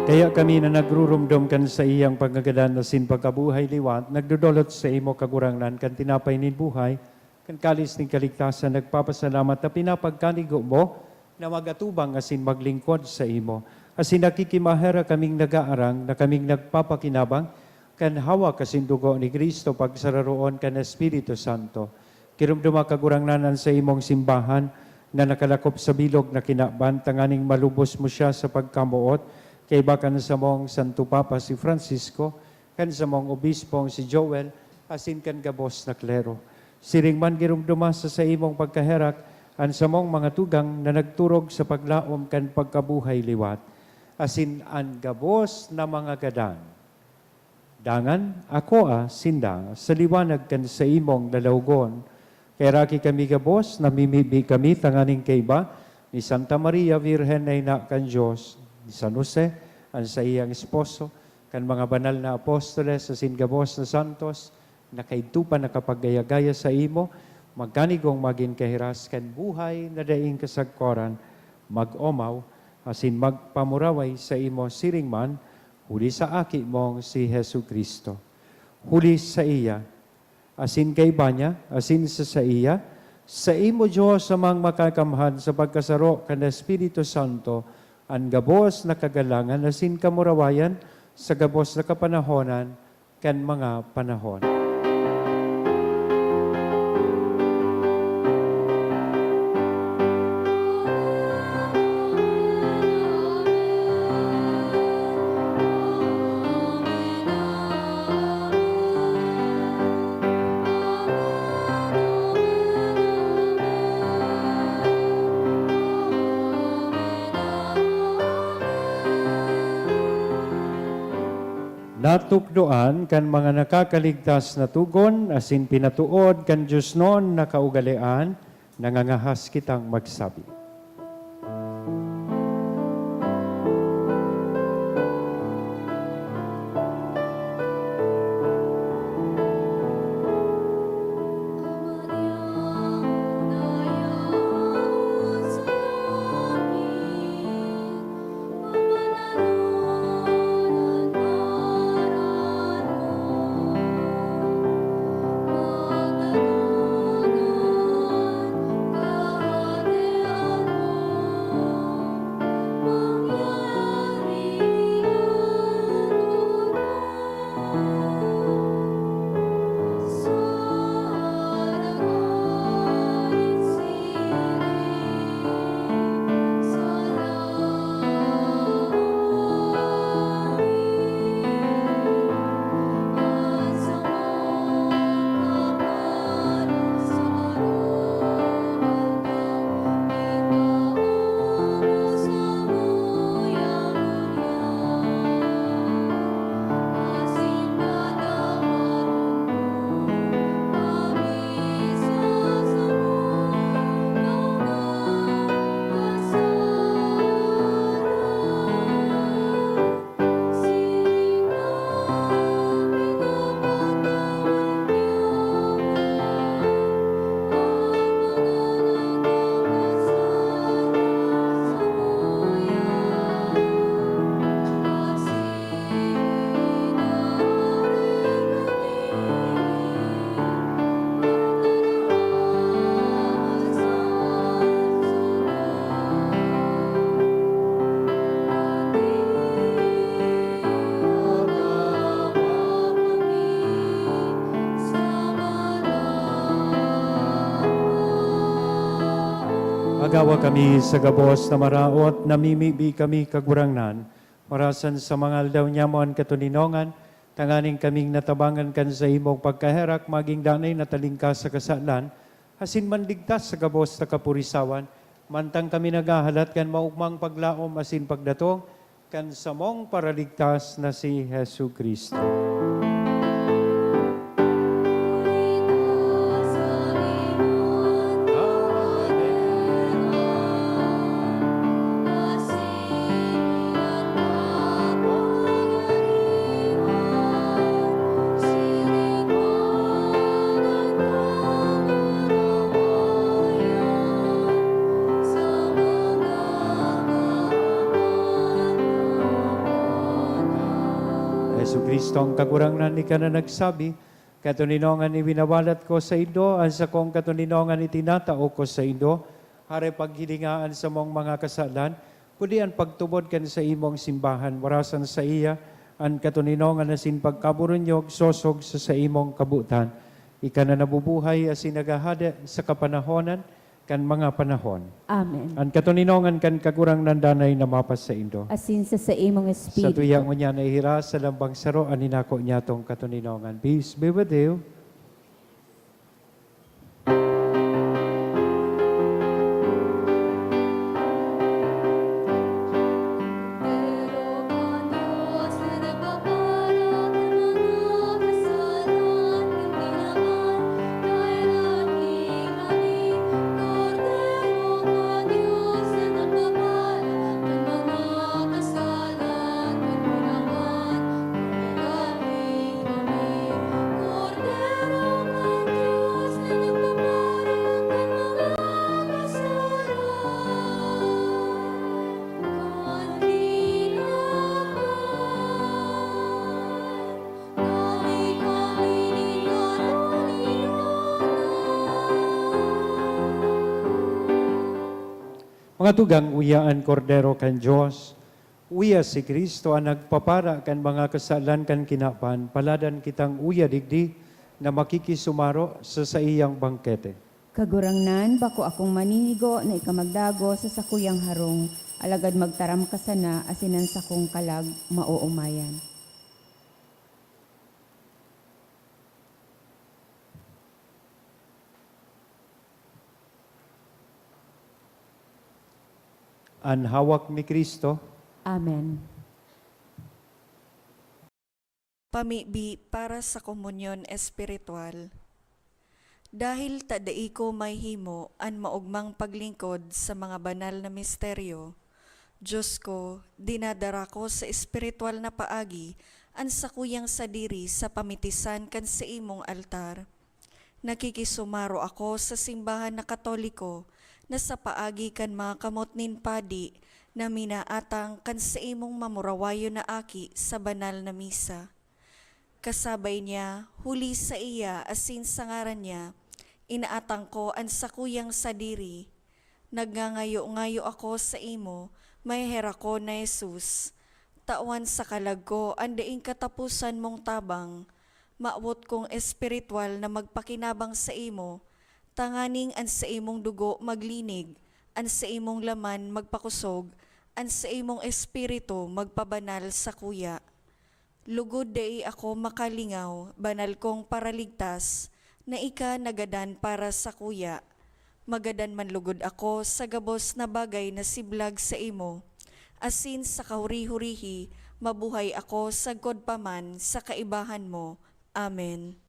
Kaya kami na nagruromdom kan saiyang pagkagadan asin pagkabuhay liwat, nagdodolot saimo, Kagurangnan, kan tinapay nin buhay, kan kalis nin kaligtasan, nagpapasalamat ta pinapagkanigo mo na mag-atubang asin maglingkod saimo. Asin nakikimaherak kaming nag-aarang na kaming nagpapakinabang kan hawak asin dugo ni Cristo pagsararoon kan Espiritu Santo. Giromdoma, Kagurangnan, an saimong simbahan na nakalakop sa bilog na kinaban, tanganing malubos mo siya sa pagkamoot, kaiba kan samong Santo Papa si Francisco, kan samong Obispong si Joel, asin kan gabos na klero. Siring man, giromdoma sa saimong pagkaherak an samong mga tugang na nagturog sa paglaom kan pagkabuhay liwat, asin an gabos na mga gadan. Dangan akoa sinda sa liwanag kan saimong lalawgon. Kaheraki kami gabos, namimibi kami tanganing kaiba ni Santa Maria, Birhen na ina kan Dios, ni San Jose, an saiyang esposo, kan mga banal na apostoles asin gabos na santos, na kaidto pa nakapagaya-gaya saimo, magkanigong magin kahiras kan buhay na daing kasagkoran, mag-omaw, asin magpamuraway saimo siring man, huli sa Aki mong si Jesu-Cristo. Huli saiya, asin kaiba niya, asin sa saiya, saimo, Dios Amang Makakamhan, sa pagkasaro kan Espiritu Santo, an gabos na kagalangan asin kamurawayan sa gabos na kapanahonan kan mga panahon. Natukdoan kan mga nakakaligtas na togon asin pinatood kan diosnon na kaugalean, nangangahas kitang magsabi. Agawa kami sa gabos na maraot, namimibi kami, Kagurangnan, marasan sa mga aldaw niamo an katoninongan, tanganing kaming natabangan kan saimong pagkaherak, maging danay na talingkas sa kasalan, asin manligtas sa gabos na kapurisawan, mantang kami naghahalat kan maogmang paglaom asin pagdatong kan samong Paraligtas na si Jesu-Cristo. Jesu-Cristo, ang Kagurangnan, ika na nagsabi, "Katoninongan iwinawalat ko saindo, an sakong katoninongan itinatao ko saindo." Hare paghilinga an samong mga kasalan, kundi an pagtubod kan saimong simbahan. Warasan saiya an katoninongan asin pagkaburunyog sosog sa saimong kabotan. Ika na nabubuhay asin naghahade sa kapanahonan, kan mga panahon. Amen. An katoninongan kan Kagurangnan danay na mapasaindo. Asin sa saimong espiritu. Sa tuya ngunyan na ihiras sa lambang saro an inako niyatong katoninongan. Peace be with you. Mga tugang, uya an Kordero kan Dios, uya si Cristo an nagpapara kan mga kasalan kan kinaban, paladan kitang uya digdi na makikisumaro sa saiyang bangkete. Kagurangnan, bako akong manigo na ika magdagos sa sakuyang harong, alagad magtaram ka sana asin an sakong kalag maoomayan. An hawak ni Cristo. Amen. Pamibi para sa komunyon espiritual. Dahil ta dai ko mahimo an maogmang paglingkod sa mga banal na misteryo, Dios ko, dinadara ko sa espiritual na paagi an sakuyang sadiri sa pamitisan kan saimong altar. Nakikisumaro ako sa simbahan na Katoliko na sa paagi kan mga kamot nin padi na minaatang kan saimong mamurawayon na aki sa banal na misa. Kasabay niya, huli saiya asin sa ngaran niya, inaatang ko an sakuyang sadiri. Nagngangayo-ngayo ako saimo, maheherakon na Jesus. Tawan sa kalag ko an daing kataposan mong tabang. Mawot kong espiritual na magpakinabang saimo, tanganing an saimong dugo maglinig, an saimong laman magpakosog, an saimong espiritu magpabanal sakuya. Lugod dai ako makalingaw, banal kong Paraligtas, na ika nagadan para sakuya. Magadan man lugod ako sa gabos na bagay na siblag saimo, asin sa kahuri-hurihi mabuhay ako sagkod pa man sa kaibahan mo. Amen.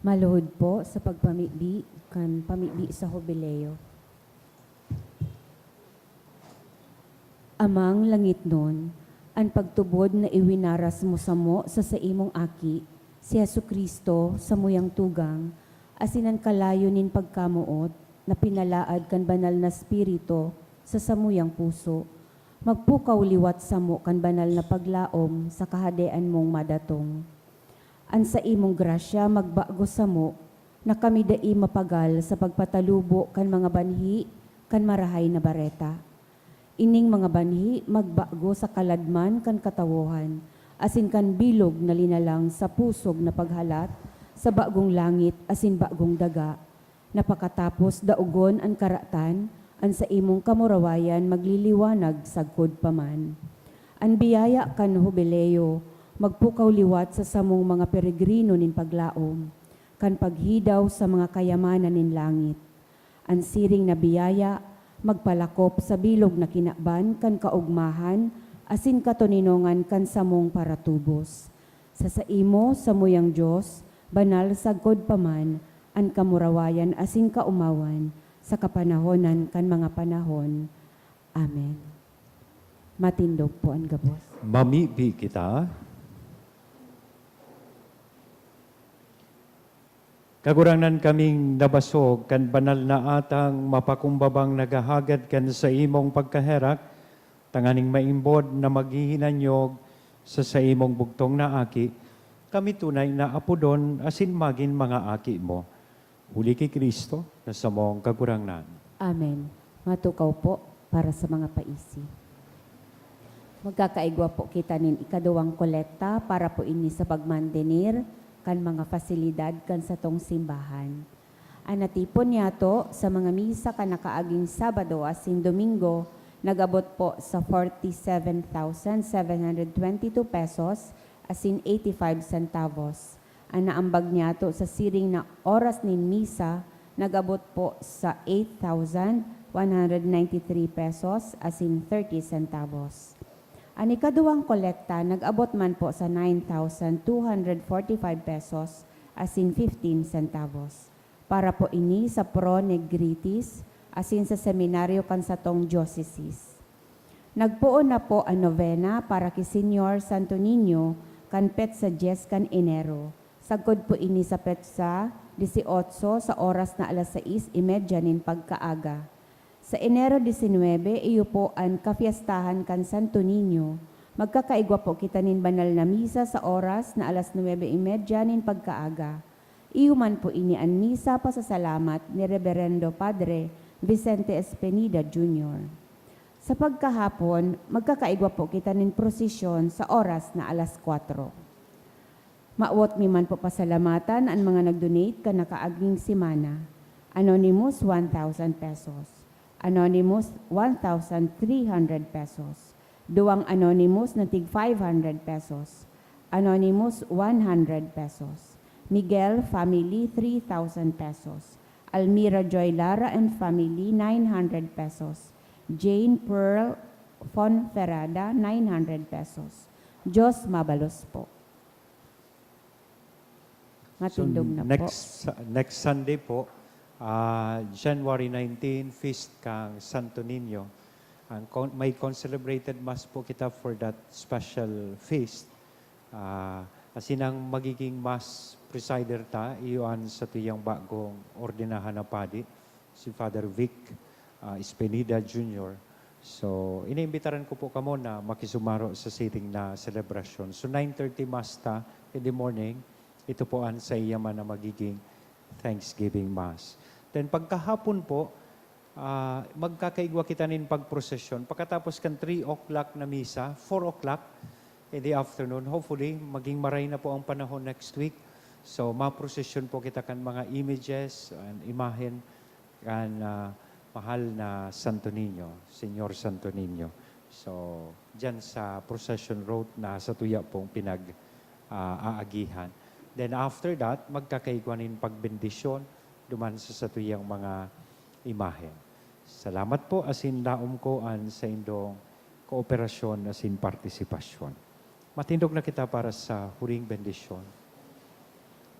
Maluhod po sa pagpamibi kan pamibi sa Hubileo. Amang langitnon, an pagtubod na iwinaras mo samo sa saimong Aki, si Jesu-Cristo, samuyang tugang, asin an kalayo nin pagkamoot na pinalaad kan Banal na Espiritu sa samuyang puso, magpukaw liwat samo kan banal na paglaom sa Kahadean mong madatong. An saimong grasya magbago samo na kami dai mapagal sa pagpatalubo kan mga banhi kan Marahay na Bareta. Ining mga banhi magbago sa kaladman kan katawohan, asin kan bilog na linalang sa pusog na paghalat sa bagong langit asin bagong daga, na pakatapos daogon an karatan, an saimong kamurawayan magliliwanag sagkod pa man. An biyaya kan Hubileo magpukaw liwat sa samong mga peregrino nin paglaom, kan paghidaw sa mga kayamanan nin langit. An siring na biyaya magpalakop sa bilog na kinaban kan kaogmahan asin katoninongan kan samong paratubos. Sa saimo, samuyang Dios, banal sagkod pa man an kamurawayan asin kaomawan sa kapanahonan kan mga panahon. Amen. Matindog po an gabos. Mamibi kita. Kagurangnan, kaming nabasog kan banal na atang mapakumbabang naghahagad kan saimong pagkaherak, tanganing maimbod na maghihinanyog sa saimong bugtong na Aki, kami tunay na apodon asin magin mga aki mo. Huli ki Cristo na samong Kagurangnan. Amen. Matukaw po para sa mga paisi. Magkakaigwa po kita nin ikaduwang kolekta para po ini sa pagmantenir kan mga fasilidad kan satong simbahan. An natipon niyato sa mga misa kan nakaaging Sabado asin Domingo nag-abot po sa forty seven thousand seven hundred twenty two pesos asin eighty five centavos. An naambag niyato sa siring na oras nin misa nag-abot po sa eight thousand one hundred ninety three pesos asin thirty centavos. An ikaduwang kolekta nag-abot man po sa nine thousand two hundred forty five pesos asin fifteen centavos. Para po ini sa Pro Negritis asin sa seminaryo kan satong diocesis. Nagpoon na po an novena para ki Señor Santo Niño kan petsa dyes kan Enero. Sagkod po ini sa petsa disiotso sa oras na alas sais y medya nin pagkaaga. Sa Enero disinwebe, iyo po an kafiestahan kan Santo Niño. Magkakaigwa po kita nin banal na misa sa oras na alas nuebe y medya nin pagkaaga. Iyo man po ini an misa pasasalamat ni Reberendo Padre Vicente Espenida Junior. Sa pagkahapon, magkakaigwa po kita nin prosesyon sa oras na alas kwatro. Mawot mi man po pasalamatan an mga nag-donate kan nakaaging semana. Anonymous, one thousand pesos. Anonymous, one thousand three hundred pesos. Duwang anonymous na tig five hundred pesos. Anonymous, one hundred pesos. Miguel family, three thousand pesos. Almira Joy Lara and family, nine hundred pesos. Jane Pearl Fonferrada, nine hundred pesos. Diyos mabalos po. Matindog na po. So, next, next Sunday po, ah, January nineteen, feast kang Santo Niño. Ang con-, may concelebrated mass po kita for that special feast. Ah, asin ang magiging mass presider ta, iyo an satuyang bagong ordinahan na padi, si Father Vic, ah, Espenida Junior. So, iniimbitaran ko po kamo na makisumaro sa siring na selebrasyon. So, nine thirty mass ta in the morning, ito po an saiya man na magiging Thanksgiving Mass. Then, pagkahapon po, ah, magkakaigwa kita nin pagprosesyon. Pagkatapos kan three o'clock na misa, four o'clock in the afternoon, hopefully, maging maray na po ang panahon next week. So, maprosesyon po kita kan mga images and imahen kan, ah, mahal na Santo Niño, Señor Santo Niño. So, diyan sa procession route na satuya pong pinag, ah, aagihan. Then after that, magkakaigwa nin pagbendisyon duman sa satuyang mga imahen. Salamat po, asin daom ko an saindong kooperasyon asin partisipasyon. Matindog na kita para sa huring bendisyon.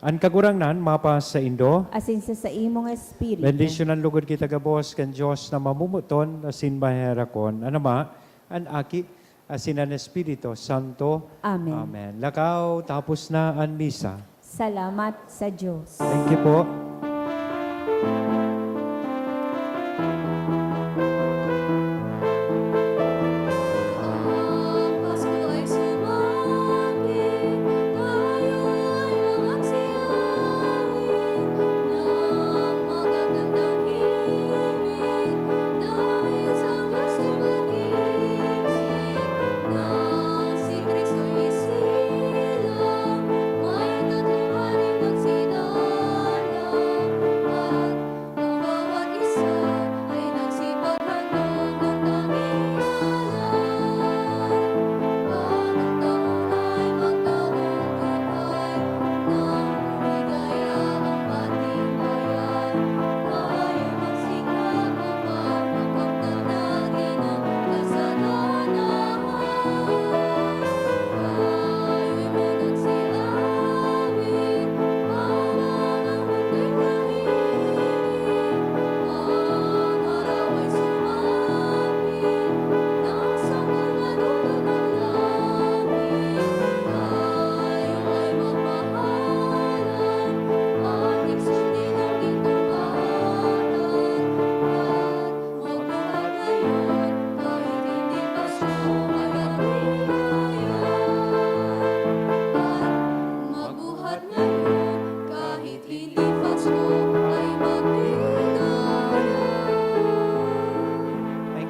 An Kagurangnan mapasaindo. Asin sa saimong espiritu. Bendisyonan lugod kita gabos kan Dios na mamomoton asin maherakon, an Ama, an Aki, asin an Espiritu Santo. Amen. Amen. Lakaw, tapos na an misa. Salamat sa Dios. Thank you po.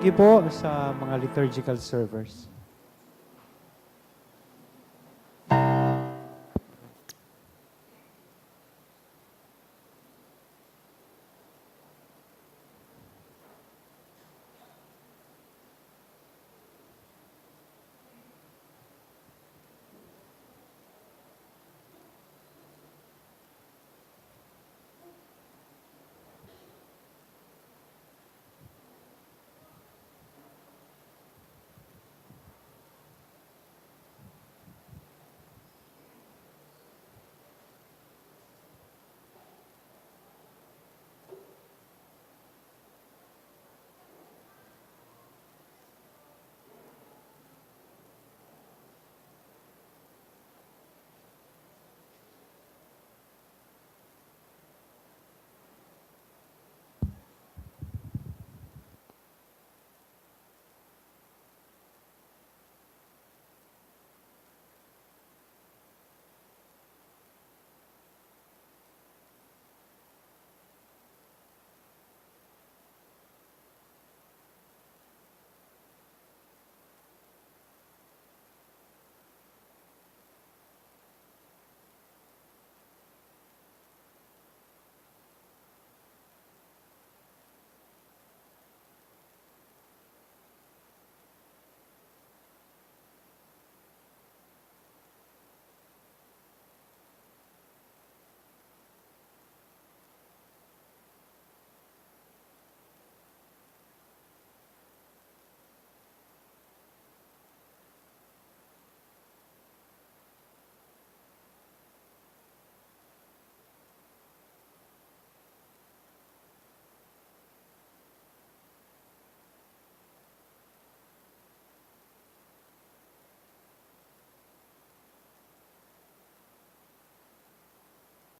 Thank you po sa mga liturgical servers.